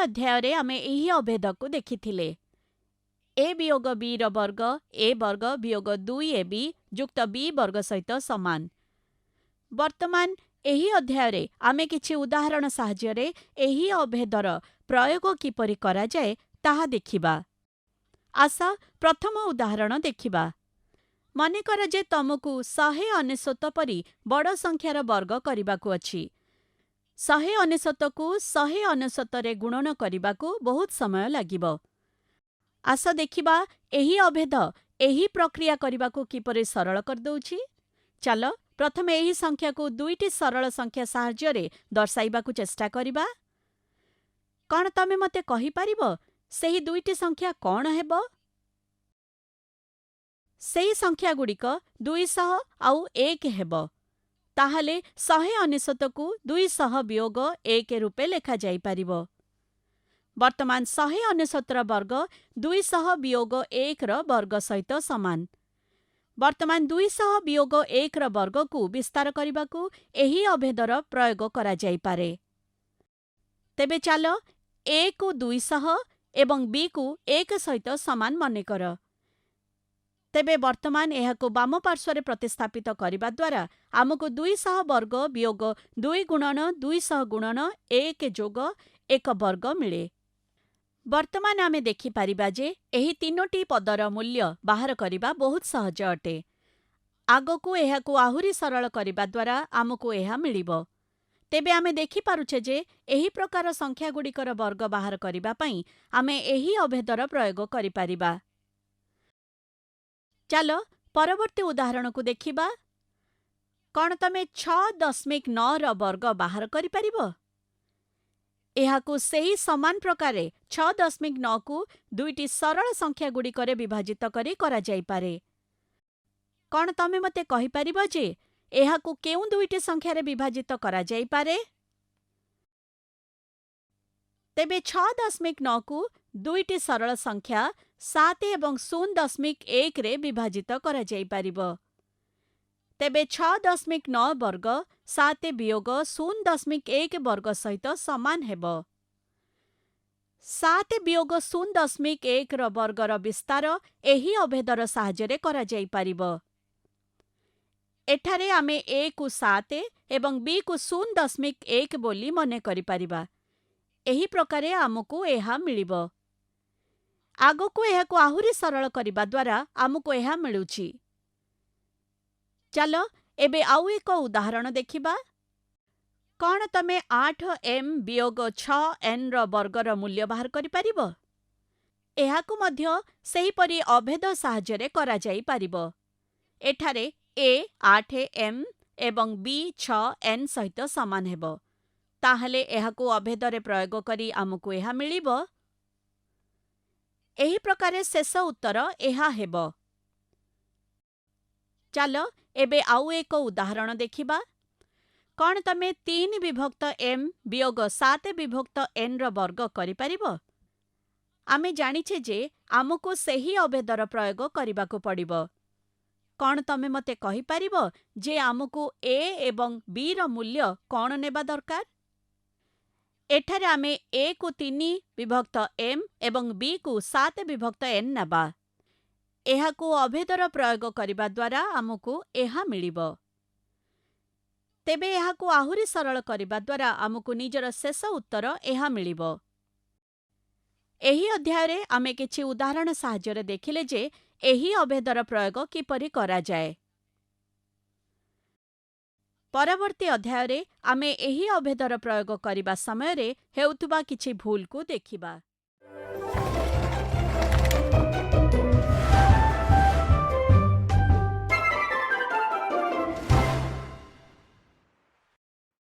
ଅଧ୍ୟାୟରେ ଆମେ ଏହି ଅଭେଦକୁ ଦେଖିଥିଲେ। ଏ ବିୟୋଗ ବି ର ବର୍ଗ ଏ ବର୍ଗ ବିୟୋଗ ଦୁଇ ଏ ବି ଯୁକ୍ତ ବି ବର୍ଗ ସହିତ ସମାନ। ବର୍ତ୍ତମାନ ଏହି ଅଧ୍ୟାୟରେ ଆମେ କିଛି ଉଦାହରଣ ସାହାଯ୍ୟରେ ଏହି ଅଭେଦର ପ୍ରୟୋଗ କିପରି କରାଯାଏ ତାହା ଦେଖିବା। ଆସ ପ୍ରଥମ ଉଦାହରଣ ଦେଖିବା। ମନେକର ଯେ ତମକୁ 199 ପରି ବଡ଼ ସଂଖ୍ୟାର ବର୍ଗ କରିବାକୁ ଅଛି। 199କୁ 199ରେ ଗୁଣନ କରିବାକୁ ବହୁତ ସମୟ ଲାଗିବ। ଆସ ଦେଖିବା ଏହି ଅଭେଦ ଏହି ପ୍ରକ୍ରିୟା କରିବାକୁ କିପରି ସରଳ କରିଦେଉଛି। ଚାଲ ପ୍ରଥମେ ଏହି ସଂଖ୍ୟାକୁ ଦୁଇଟି ସରଳ ସଂଖ୍ୟା ସାହାଯ୍ୟରେ ଦର୍ଶାଇବାକୁ ଚେଷ୍ଟା କରିବା। କ'ଣ ତମେ ମୋତେ କହିପାରିବ ସେହି ଦୁଇଟି ସଂଖ୍ୟା କ'ଣ ହେବ? ସେହି ସଂଖ୍ୟାଗୁଡ଼ିକ 200 ଆଉ 1 ହେବ। ତାହେଲେ 199କୁ 200 ବିୟୋଗ 1 ରୂପେ ଲେଖାଯାଇପାରିବ। ବର୍ତ୍ତମାନ 199ର ବର୍ଗ 200 ବିୟୋଗ 1ର ବର୍ଗ ସହିତ ସମାନ। ବର୍ତ୍ତମାନ 200 ବିୟୋଗ 1ର ବର୍ଗକୁ ବିସ୍ତାର କରିବାକୁ ଏହି ଅଭେଦର ପ୍ରୟୋଗ କରାଯାଇପାରେ। ତେବେ ଚାଲ ଏକୁ 200 ଏବଂ ବିକୁ 1 ସହିତ ସମାନ ମନେକର। ତେବେ ବର୍ତ୍ତମାନ ଏହାକୁ ବାମ ପାର୍ଶ୍ୱରେ ପ୍ରତିସ୍ଥାପିତ କରିବା ଦ୍ୱାରା ଆମକୁ 200 ବର୍ଗ ବିୟୋଗ ଦୁଇ ଗୁଣନ 200 ଗୁଣନ 1 ଯୋଗ 1 ବର୍ଗ ମିଳେ। ବର୍ତ୍ତମାନ ଆମେ ଦେଖିପାରିବା ଯେ ଏହି ତିନୋଟି ପଦର ମୂଲ୍ୟ ବାହାର କରିବା ବହୁତ ସହଜ ଅଟେ। ଆଗକୁ ଏହାକୁ ଆହୁରି ସରଳ କରିବା ଦ୍ୱାରା ଆମକୁ ଏହା ମିଳିବ। ତେବେ ଆମେ ଦେଖିପାରୁଛେ ଯେ ଏହି ପ୍ରକାର ସଂଖ୍ୟାଗୁଡ଼ିକର ବର୍ଗ ବାହାର କରିବା ପାଇଁ ଆମେ ଏହି ଅଭେଦର ପ୍ରୟୋଗ କରିପାରିବା। ଚାଲ ପରବର୍ତ୍ତୀ ଉଦାହରଣକୁ ଦେଖିବା। କ'ଣ ତମେ 6.9ର ବର୍ଗ ବାହାର କରିପାରିବ? ଏହାକୁ ସେହି ସମାନ ପ୍ରକାରେ 6.9କୁ ଦୁଇଟି ସରଳ ସଂଖ୍ୟାଗୁଡ଼ିକରେ ବିଭାଜିତ କରି କରାଯାଇପାରେ। କ'ଣ ତମେ ମୋତେ କହିପାରିବ ଯେ ଏହାକୁ କେଉଁ ଦୁଇଟି ସଂଖ୍ୟାରେ ବିଭାଜିତ କରାଯାଇପାରେ? ତେବେ 6.9କୁ ଦୁଇଟି ସରଳ ସଂଖ୍ୟା 7 ଏବଂ 0.1ରେ ବିଭାଜିତ କରାଯାଇପାରିବ। ତେବେ 6.9 ବର୍ଗ 7 ବିୟୋଗ 0.1 ବର୍ଗ ସହିତ ସମାନ ହେବ। 7 ବିୟୋଗ 0.1ର ବର୍ଗର ବିସ୍ତାର ଏହି ଅଭେଦର ସାହାଯ୍ୟରେ କରାଯାଇପାରିବ। ଏଠାରେ ଆମେ ଏକୁ 7 ଏବଂ ବିକୁ 0.1 ବୋଲି ମନେ କରିପାରିବା। ଏହି ପ୍ରକାରେ ଆମକୁ ଏହା ମିଳିବ। ଆଗକୁ ଏହାକୁ ଆହୁରି ସରଳ କରିବା ଦ୍ୱାରା ଆମକୁ ଏହା ମିଳୁଛି। ଚାଲ ଏବେ ଆଉ ଏକ ଉଦାହରଣ ଦେଖିବା। କ'ଣ ତମେ 8 ଏମ୍ ବିୟୋଗ 6 ଏନ୍‌ର ବର୍ଗର ମୂଲ୍ୟ ବାହାର କରିପାରିବ? ଏହାକୁ ମଧ୍ୟ ସେହିପରି ଅଭେଦ ସାହାଯ୍ୟରେ କରାଯାଇପାରିବ। ଏଠାରେ ଏ 8 ଏମ୍ ଏବଂ ବି 6 ଏନ୍ ସହିତ ସମାନ ହେବ। ତାହେଲେ ଏହାକୁ ଅଭେଦରେ ପ୍ରୟୋଗ କରି ଆମକୁ ଏହା ମିଳିବ। ଏହି ପ୍ରକାରେ ଶେଷ ଉତ୍ତର ଏହା ହେବ। ଚାଲ ଏବେ ଆଉ ଏକ ଉଦାହରଣ ଦେଖିବା। କ'ଣ ତମେ 3 ବିଭକ୍ତ ଏମ୍ ବିୟୋଗ 7 ବିଭକ୍ତ ଏନ୍‌ର ବର୍ଗ କରିପାରିବ? ଆମେ ଜାଣିଛେ ଯେ ଆମକୁ ସେହି ଅଭେଦର ପ୍ରୟୋଗ କରିବାକୁ ପଡ଼ିବ। କ'ଣ ତମେ ମୋତେ କହିପାରିବ ଯେ ଆମକୁ ଏ ଏବଂ ବିର ମୂଲ୍ୟ କ'ଣ ନେବା ଦରକାର? ଏଠାରେ ଆମେ ଏକୁ 3 ବିଭକ୍ତ ଏମ୍ ଏବଂ ବିକୁ 7 ବିଭକ୍ତ ଏନ୍ ନେବା। ଏହାକୁ ଅଭେଦର ପ୍ରୟୋଗ କରିବା ଦ୍ୱାରା ଆମକୁ ଏହା ମିଳିବ। ତେବେ ଏହାକୁ ଆହୁରି ସରଳ କରିବା ଦ୍ୱାରା ଆମକୁ ନିଜର ଶେଷ ଉତ୍ତର ଏହା ମିଳିବ। ଏହି ଅଧ୍ୟାୟରେ ଆମେ କିଛି ଉଦାହରଣ ସାହାଯ୍ୟରେ ଦେଖିଲେ ଯେ ଏହି ଅଭେଦର ପ୍ରୟୋଗ କିପରି କରାଯାଏ। ପରବର୍ତ୍ତୀ ଅଧ୍ୟାୟରେ ଆମେ ଏହି ଅଭେଦର ପ୍ରୟୋଗ କରିବା ସମୟରେ ହେଉଥିବା କିଛି ଭୁଲକୁ ଦେଖିବା।